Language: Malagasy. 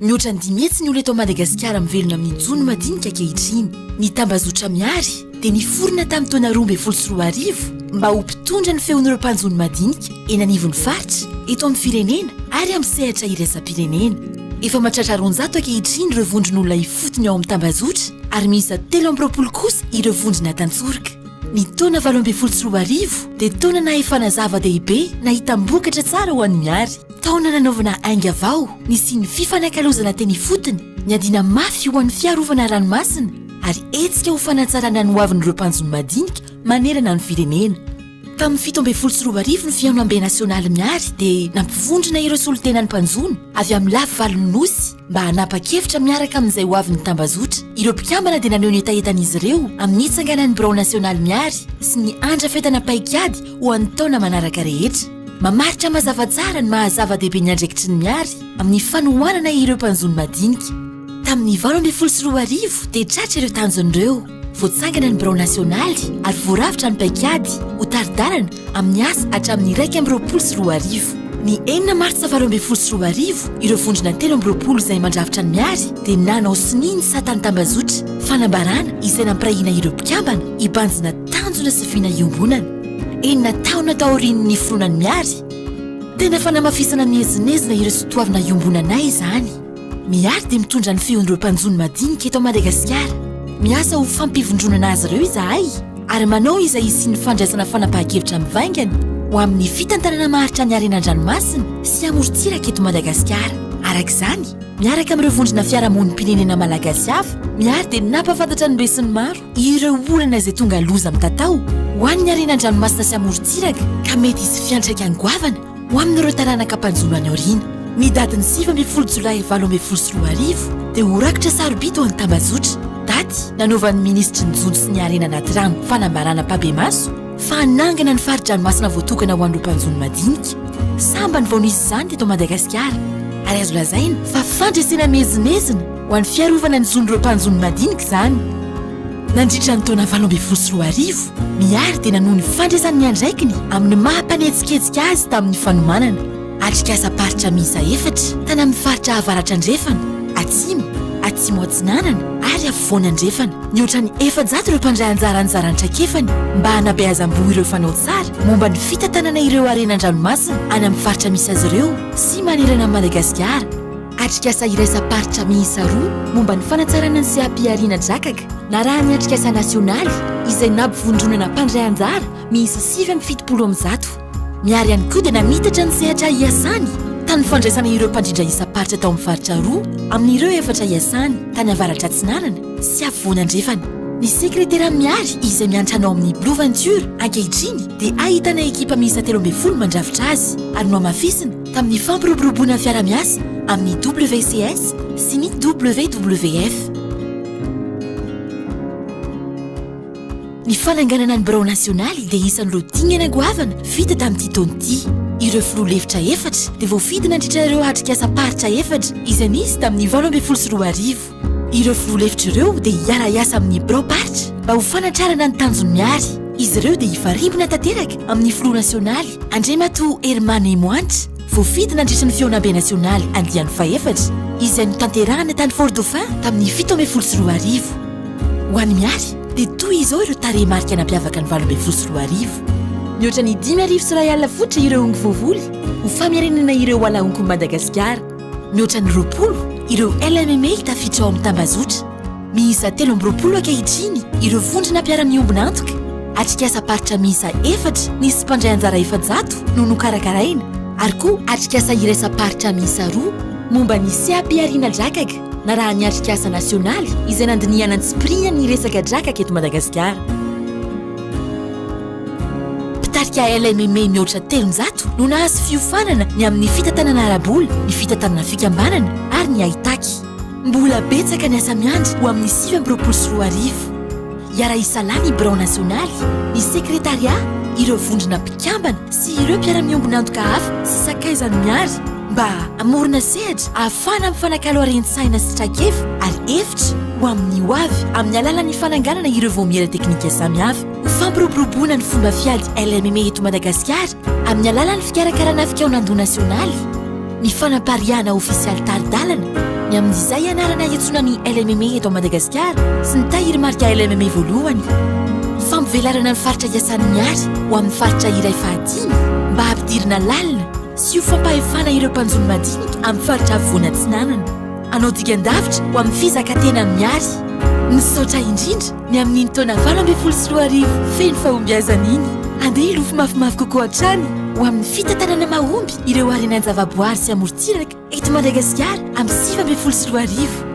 Mihoatra ny 500 ny olona eto Madagasikara mivelona amin'ny jono madinika ankehitriny. Ny tambazotra Mihary dia niforona tamin'ny taona 2012 mba ho mpitondra ny feon'ireo mpanjono madinika eny anivon'ny faritra, eto amin'ny firenena ary amin'ny sehatra iraisam-pirenena. Efa mahatratra 200 ankehitriny ireo vondron'olona ifotony ao amin'ny tambazotra ary miisa 23 kosa ireo vondrona tantsoroka. Ny taona 2018 dia taona nahefana zava-dehibe nahitam-bokatra tsara ho an'ny Mihary. Taona nanaovana ainga vao, nisian'ny fifanakalozana teny ifotony, niadiana mafy ho an'ny fiarovana ranomasina ary hetsika ho fanatsarana ny hoavin'ireo mpanjono madinika manerana ny firenena. Tamin'ny 2017 ny fihaonambe nasionaly Mihary dia nampivondrona ireo solontenan'ny mpanjono avy amin'ny lafy valon'ny Nosy mba hanapa-kevitra miaraka amin'izay hoavin'ny tambazotra. Ireo mpikambana dia naneho ny hetahetan'izy ireo amin'ny hitsanganan'ny birao nasionaly Mihary sy ny handrafetana paikady ho an'ny taona manaraka rehetra. Mamaritra mazava tsara ny maha zava-dehibe ny andraikitry ny Mihary amin'ny fanohanana ireo mpanjono madinika. Tamin'ny 2018 dia tratra ireo tanjona ireo. Voatsangana ny birao nasionaly ary voarafitra ny paikady ho tari-dalana amin'ny asa hatramin'ny 2021. Ny enina martsa 2018, ireo vondrona 23 izay mandrafitra ny Mihary dia nanao sonia ny satan'ny tambazotra, fanambarana izay nampirahina ireo mpikambana hibanjina tanjona sy vina iombonana. Enina taona taorian'ny niforonan'ny Mihary, tena fanamafisana miezinezina ireo sotoavina iombonanay izany. Mihary dia mitondra ny feon'ireo mpanjono madinika eto Madagasikara. Miasa ho fampivondronana azy ireo izahay ary manao izay hisian'ny fandraisana fanapahan-kevitra mivaingana ho amin'ny fitantanana maharitra ny harena an-dranomasina sy amorontsiraka eto Madagasikara. Araka izany, miaraka amin'ireo vondrona fiarahamonim-pirenena malagasy hafa, Mihary dia nampahafantatra ny besinimaro ireo olana izay tonga loza mitatao ho an'ny harena an-dranomasina sy amorontsiraka ka mety hisy fiantraikany goavana ho amin'ireo taranaka mpanjono any aoriana. Ny datin'ny 19 jolay 2018 dia ho rakitra sarobidy ho an'ny tambazotra, daty nanaovan'ny minisitry ny jono sy ny harena anaty rano fanambarana ampahibemaso fa hanangana ny fari-dranomasina voatokana ho an'ireo mpanjono madinika. Sambany vao nisy izany teto Madagasikara ary azo lazaina fa fandresena miezinezina ho an'ny fiarovana ny zon'ireo mpanjono madinika izany. Nandritra ny taona 2018, Mihary dia nanohy ny fandraisany ny andraikiny amin'ny maha mpanetsiketsika azy tamin'ny fanomanana atrikasam-paritra miisa efatra tany amin'ny faritra Avaratra Andrefana, Atsimo, Atsimo Atsinanana ary Afovoany Andrefana. Nihoatra ny 400 ireo mpandray anjara nizara ny traikefany mba hanabeazam-boho ireo fanao tsara momba ny fitantanana ireo harena an-dranomasina any amin'ny faritra misy azy ireo sy manerana an'i Madagasikara. Atrikasa iraisam-paritra miisa roa momba ny fanatsarana ny seha-pihariana drakaka, narahan'ny atrikasa nasionaly izay nampivondronana mpandray anjara miisa 179. Mihary ihany koa dia namitatra ny sehatra iasany tamin'ny fandraisana ireo mpandrindra isam-paritra tao amin'ny faritra roa amin'ireo efatra iasany tany Avaratra Atsinanana sy Afovoany Andrefana. Ny sekretera Mihary izay miantrano ao amin'ny Blue Venture ankehitriny dia ahitana ekipa miisa 13 mandrafitra azy ary nohamafisina tamin'ny fampiroboroboana ny fiarahamiasa amin'ny WCS sy ny WWF. Ny fananganana ny birao nasionaly dia isan'ireo dingana goavana vita tamin'ity taona ity. Ireo filoha lefitra efatra dia voafidy nandritra ireo atrikasam-paritra efatra izay nisy tamin'ny 2018. Ireo filoha lefitra ireo dia hiara-hiasa amin'ny biraom-paritra mba ho fanatrarana ny tanjon'ny Mihary. Izy ireo dia hifarimbona tanteraka amin'ny filoha nasionaly, Andriamatoa Herman Mohantra, voafidy nandritra ny fihaonambe nasionaly andiany fahefatra, izay notanterahana tany Fort Dauphin tamin'ny 2017. Ho an'ny Mihary dia toy izao ireo tarehimarika nampiavaka ny 2018. Mihoatra ny 5001 foitra ireo honko voavoly ho famerenana ireo ala honkon'i Madagasikara. Mihoatra ny 20 ireo LMMA tafiditra ao amin'ny tambazotra. Miisa 23 ankehitriny ireo vondrona mpiara-miombona antoka. Atrikasam-paritra miisa efatra nisy mpandray anjara 400 no nokarakaraina ary koa atrikasa iraisam-paritra miisa roa momba ny seha-pihariana drakaka narahan'ny atrikasa nasionaly izay nandinihana antsipiriany ny resaka drakaka eto Madagasikara. Mpitarika LMMA mihoatra 300 no nahazo fiofanana ny amin'ny fitantanana ara-bola, ny fitantanana fikambanana ary ny haitaky. Mbola betsaka ny asa miandry ho amin'ny 2029. Hiara-hisalahy ny birao nasionaly, ny sekretarià, ireo vondrona mpikambana sy ireo mpiara-miombon'antoka hafa sy sakaizan'ny Mihary mba hamorona sehatra ahafahana mifanakalo haren-tsaina sy traikefa ary hevitra ho amin'ny hoavy amin'ny alalan'ny fananganana ireo vaomiera teknika samihafa. Ho fampiroboroboana ny fomba fiady LMMA eto Madagasikara amin'ny alalan'ny fikarakarana fikaonandoha nasionaly, ny fanapariahana ofisialy tari-dalana, Ny amin'izay anarana iantsoana ny LMME eto Madagasikara sy ny tahiry-marika LMME voalohany. Fampivelarana ny faritra iasan'ny Mihary ho amin'ny faritra iray fahadimy mba hampidirina lalina sy ho fampahefana ireo mpanjono madinika amin'ny faritra afovoany atsinanana. Hanao dikan-davitra ho amin'ny fizakatenan'ny Mihary. Misaotra indrindra ny amin'iny taona 2018 feno fahombiazana iny. Andeha hilofo mafimafy kokoa hatrany ho amin'ny fitantanana mahomby ireo harenan-javaboary sy amorontsiraka eto Madagasikara amin'ny 2019.